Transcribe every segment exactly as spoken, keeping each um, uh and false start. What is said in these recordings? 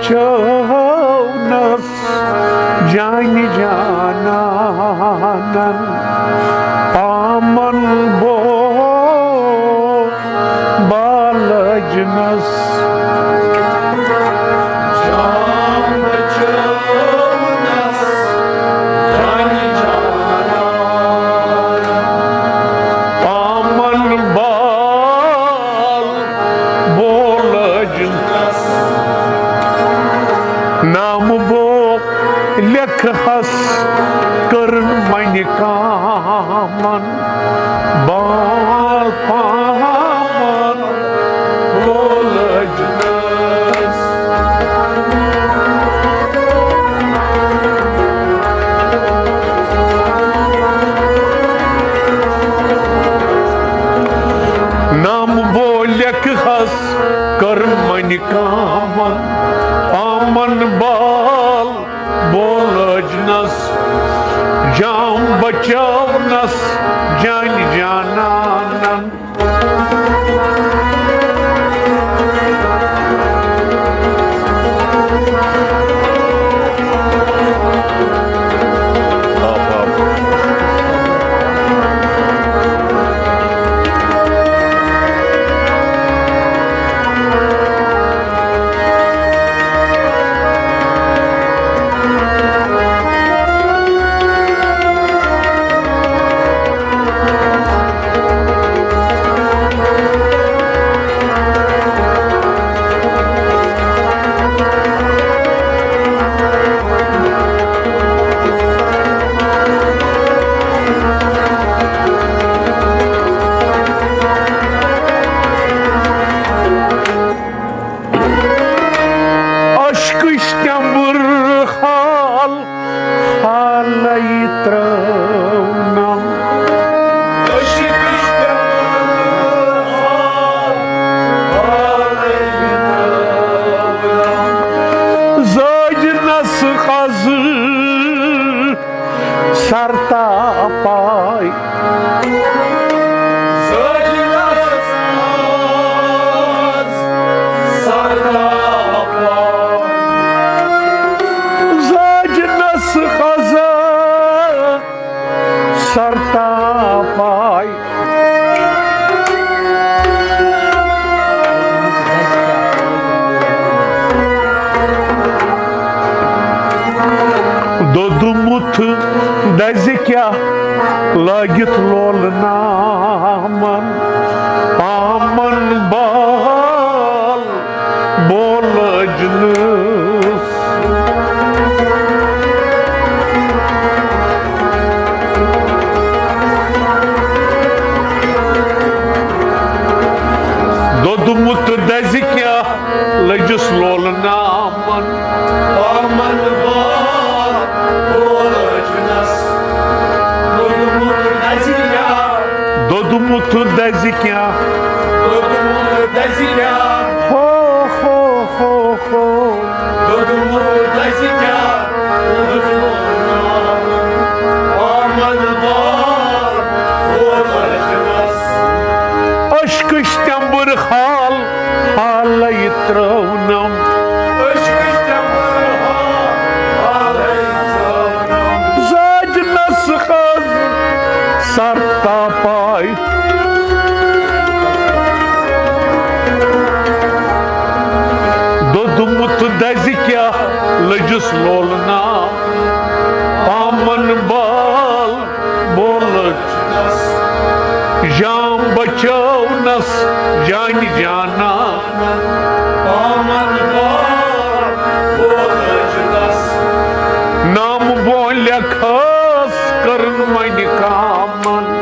چونس جانہِ جانانن پامن بو بالجنس۔ پامن بال بولج نام بو لیکھہس کرن منہِ کامن بال پامن بولج نام بو لیکھہس کر منہِ کامن پامن بال بولجنس جام بچاونس جان جانانن۔ اشکش تمبر حال حالے ترٲونم۔ زٲج نس قز سرتا پاے۔ زٲج نس قز سرتا پاے۔ دوٚدمُت دَزِ کیٛاہ لٲگِتھ لولہٕ نامَن پامَن بال بولجنس۔ دوٚدمُت دَزِ کیٛاہ لٔجِس لولہٕ نامَن۔ پامَن بال بولجنس۔ دوٚدمُت دَزِ کیٛاہ۔ دوٚدمُت دَزِ کیٛاہ۔ دوٚدمُت دَزِ کیٛاہ۔ ہو، ہو، ہو، ہو۔ دوٚدمُت دَزِ کیٛاہ۔ پامَن بال بولجنس۔ اشکش تمبر حال حالے ترٲونم۔ اشکش تمبر حال حالے ترٲونم۔ زٲج نس قز سرتا پاے۔ دوٚدمُت دَزِ کیٛاہ لٔجِس لولہٕ نام پامَن بال بولجنس۔ جام بچاونس جانہِ جانانن۔ پامَن بال بولجنس۔ نام بو لیکھس کرن منہِ کامَن۔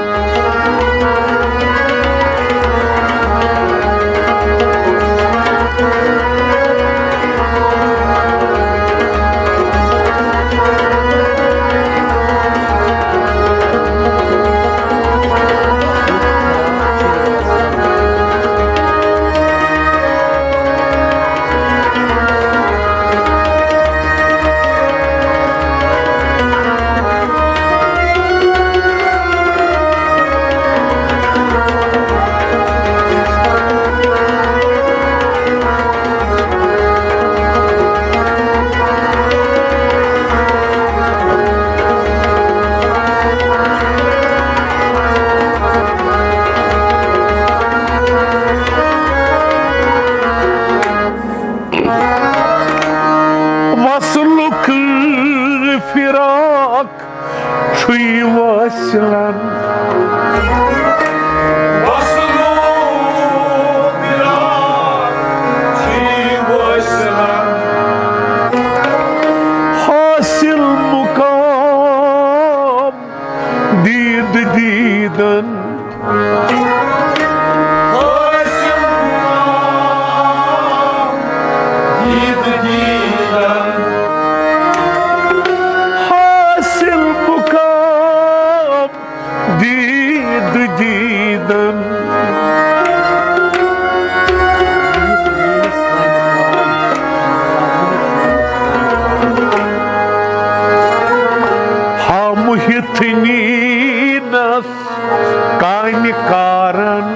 کران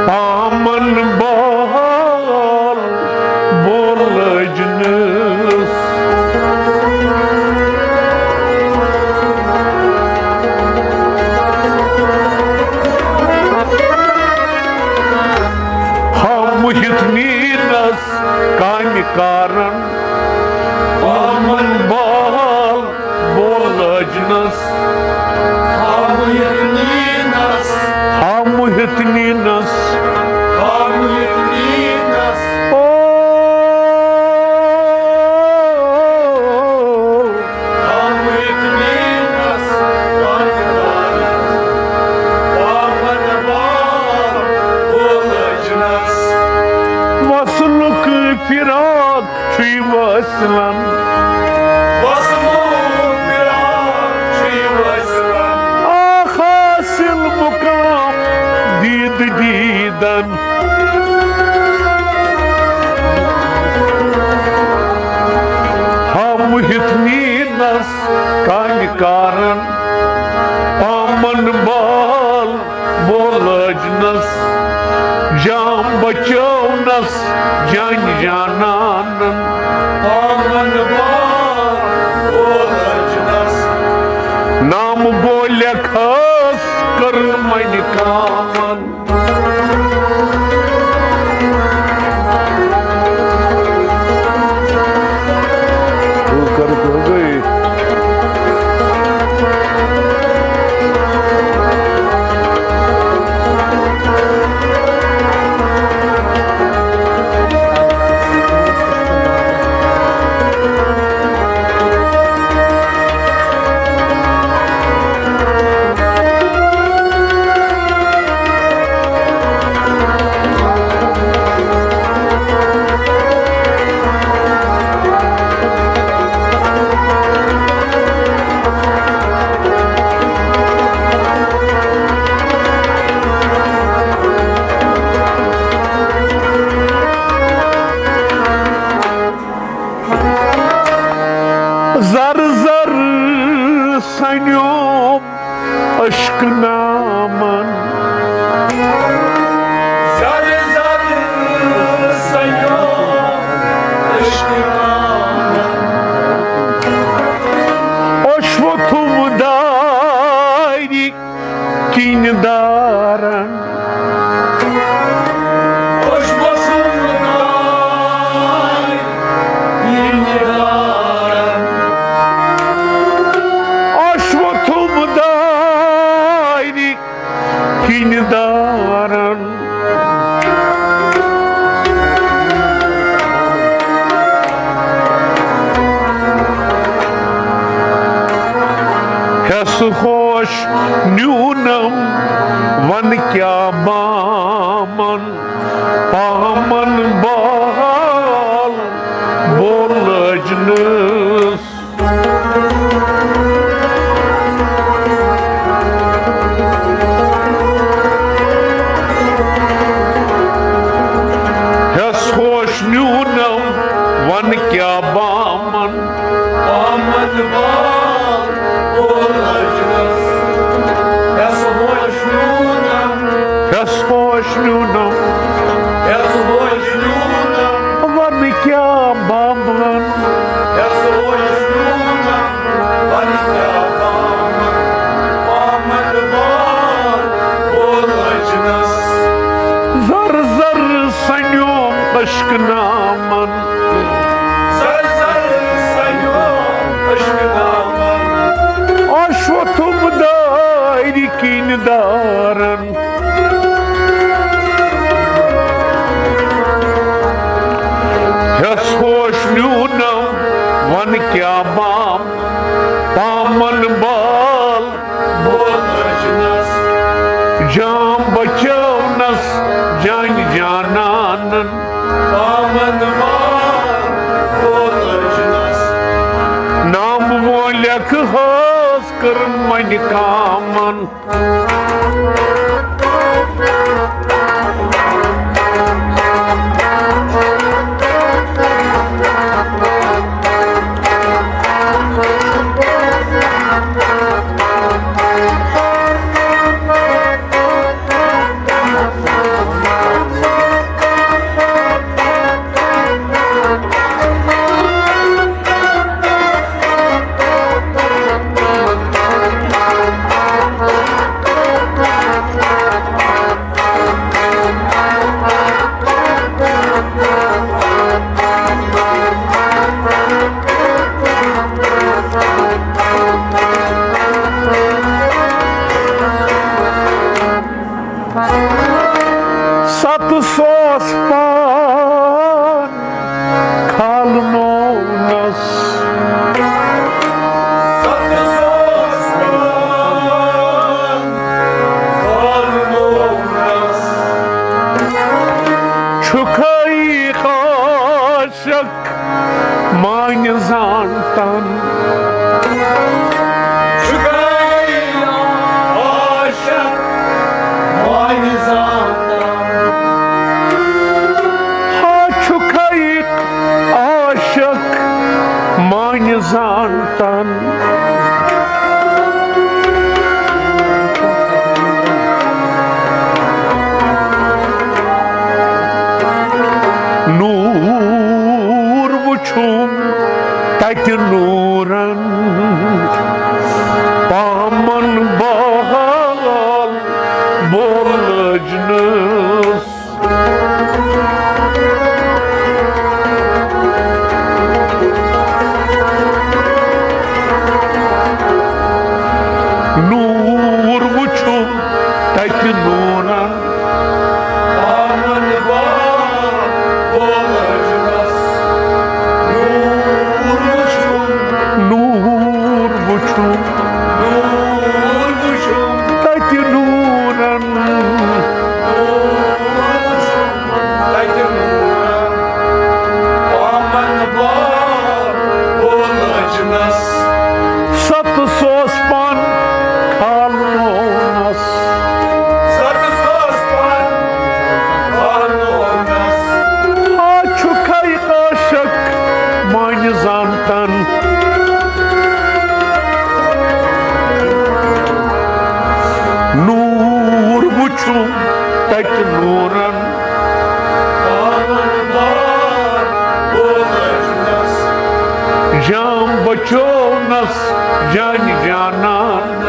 پامن بال بولجنس۔ ہم ہتھ نینس کامہِ کارن پامن بال بولجنس۔ ہم ہتھ نینس۔ ہم ہتھ نینس۔ ہم ہتھ نینس۔ او۔ ہم ہتھ نینس۔ پامن بال بولجنس۔ وصلک فراق چھُے وٲصلن۔ وصلُک فراق چھُے وٲصلن۔ آ حاصل مقام دید دیدن۔ ہم ہتھ نینس کامہِ کارن پامن بال بولجنس۔ جام بچاونس جان جانانن۔ پامن بال بولجنس۔ نام بولکھ ہس کرن منہِ کامن۔ زر زر سنیوم عشق نامن۔ زر زر سنیوم عشق نامن۔ اوش ووتھمُت دارِ کِنۍ دارن۔ اوش ووتھمُت دارِ کِنۍ دارن۔ اوش ووتھمُت دارِ کِنۍ دارن۔ ہٮ۪س ہوش نیوٗنم، وَن کیٛاہ بامن، پامن بال بولجنس۔ ہٮ۪س ہوش نیوٗنم، وَن کیٛاہ بامن، پامن بال بولجنس۔ ہٮ۪س ہوش نیوٗنم۔ ہٮ۪س ہوش نیوٗنم۔ ہٮ۪س ہوش نیوٗنم۔ وَن کیٛاہ بامن۔ ہٮ۪س ہوش نیوٗنم۔ وَن کیٛاہ بامن۔ پامن بال بولجنس۔ زر زر سنیوم عشق نامن۔ زر زر سنیوم عشق نامن۔ اوش ووتھمُت دارِ کِنۍ دارن۔ ہٮ۪س ہوش نیوٗنم، وَن کیٛاہ بام، پامن بال بولجنس۔ جام بچاونس جان جانانن۔ پامن بال بولجنس۔ نام وولکھ ہس کرن منہِ کامن۔ تہٕ سُہ اوس پان کھالنوونَس۔ چھُکھٕے عاشق مانہِ زانتن۔ چھُکھٕے عاشق مانہِ زانتن۔ ہا چھُکھٕے عاشق مانہِ زانتن۔ نوٗر وُچھُم تَتہِ نوٗرن، پامن بحال بول لٔجنس۔ نوٗر وُچھُم تَتہِ نوٗرن۔ نوٗر وُچھُم تَتہِ نوٗرن۔ ستہٕ سوس پن کھالنوونس۔ ستہٕ سوس پن کھالنوونس۔ آ چھُکھے عاشق مانہِ زانتن۔ نوٗر وُچھُم تَتہِ نوٗرن۔ جام بچوونس جانہِ جانان۔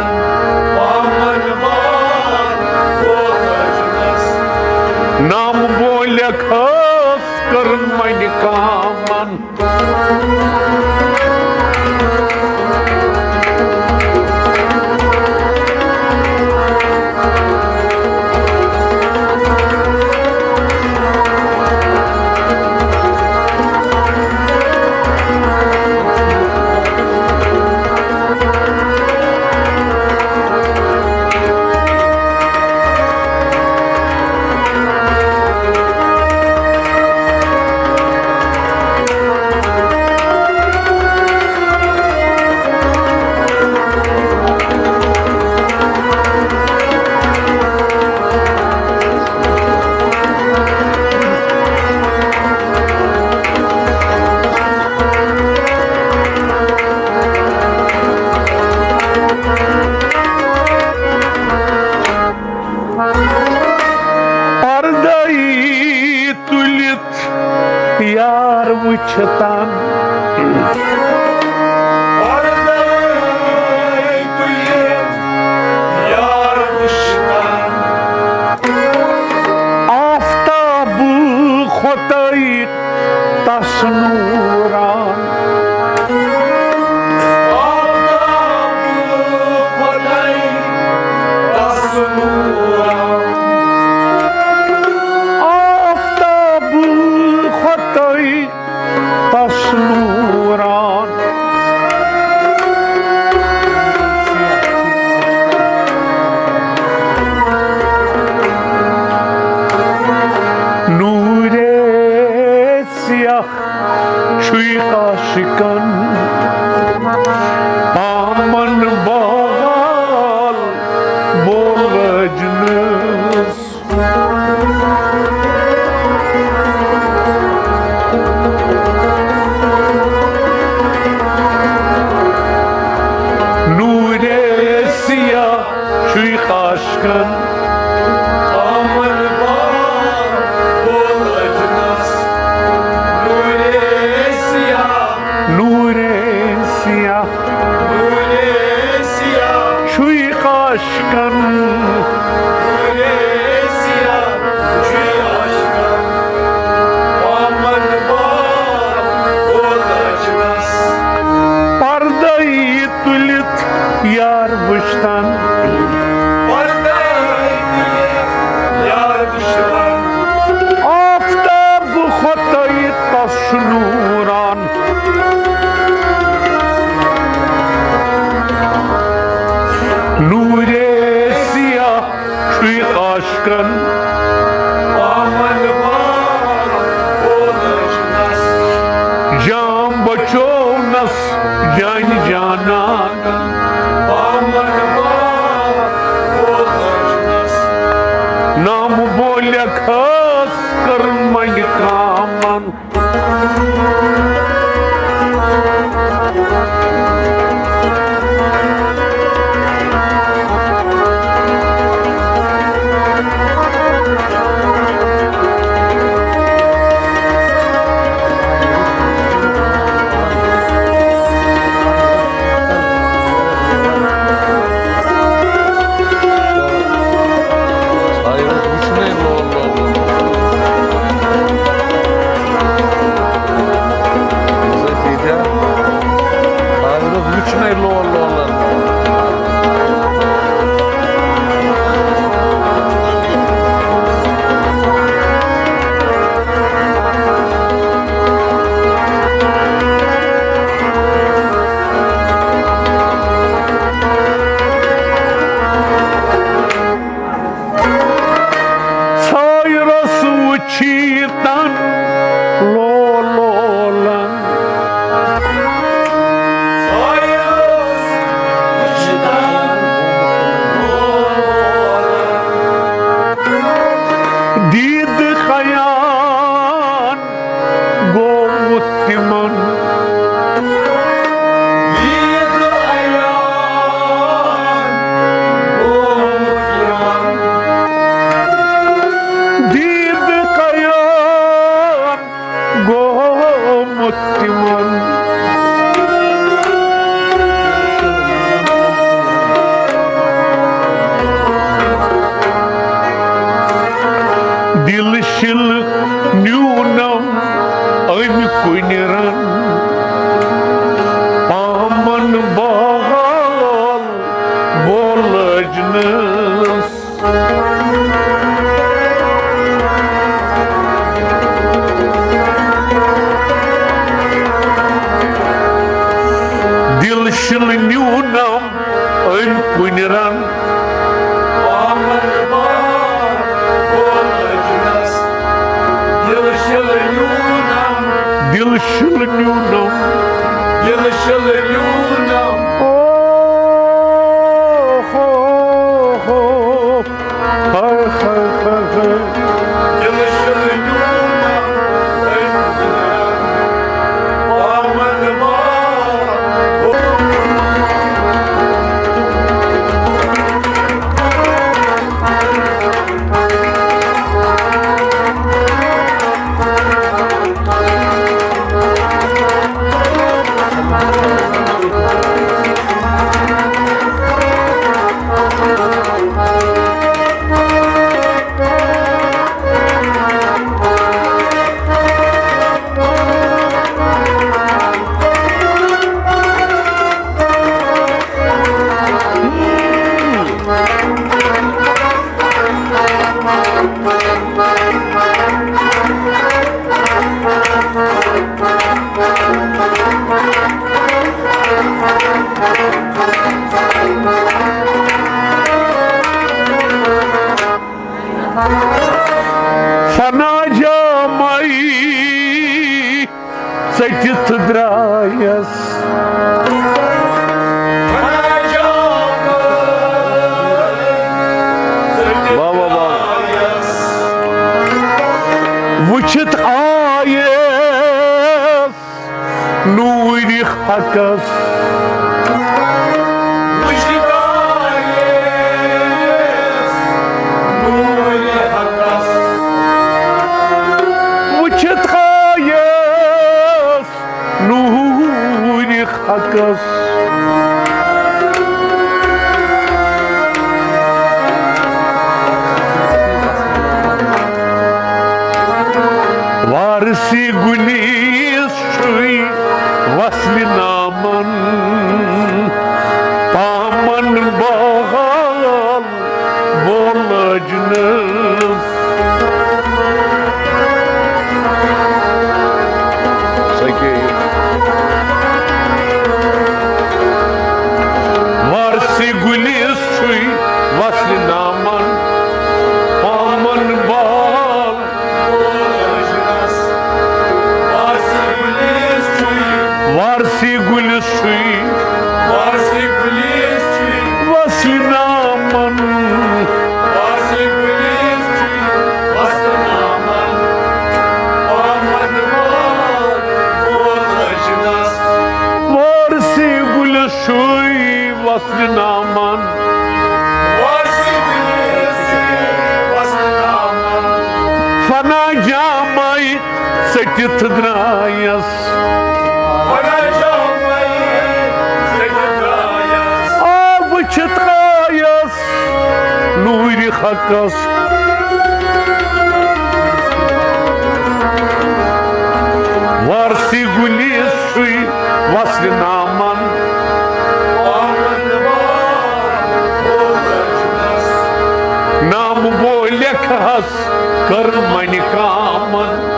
نام بولیکھس کٔرٕن وۄنۍ کامن۔ پردے تُلِتھ یار وٕچھتن۔ پردے تُلِتھ یار وٕچھتن۔ آفتاب کھوتَے تس نوٗران۔ آفتاب کھوتَے تس نوٗران۔ آفتاب کھوتَے تس نوٗران۔ نوٗرے سیاہ کرن۔ پامن بال بولجنس۔ جام بچونس جان جانان۔ پامن بال بولجنس۔ نام بولکھس کرن منگ کامن۔ سایرس وٕچھِتن لولولن۔ سایرس وٕچھِتن لولولن۔ دید خیال گوٚمُت تِمن۔ دید عیان گوٚمُت تِمن۔ دید عیان گوٚمُت تِمن۔ دِل شِل نیونم أمۍ کُنہِ رن۔ پامن بال بولجنس۔ دِل شِل نیونم أمۍ کُنہِ رن۔ پامن بال بولجنس۔ دِل شِل نیونم۔ دِل شِل نیونم۔ دِل شِل نیونم۔ او ہو ہو۔ ہاے، ہاے، ہاے، ہاے۔ دِل شِل نیونم۔ پامن بال۔ فنا جامے ژٔٹِتھ درٛایس۔ واہ، واہ، واہ۔ وٕچھِتھ آیس نوٗرِ حقس۔ وٕچھِتھ آیس نوٗرِ حقس۔ وٕچھِتھ آیس نوٗرِ حقس۔ وارثِ گُلِس چھُے وصلِ نامن، پامن بحال بولجنس۔ سکے۔ وارثِ گُلِس چھُے وصلِ نامن۔ ژٔٹِتھ درٛایس۔ آ، وٕچھِتھ آیس نوٗرِ حقس۔ وارثی گُلی چھُے وصلِ نامن۔ نام بو لیکھہس کر منہِ کامن۔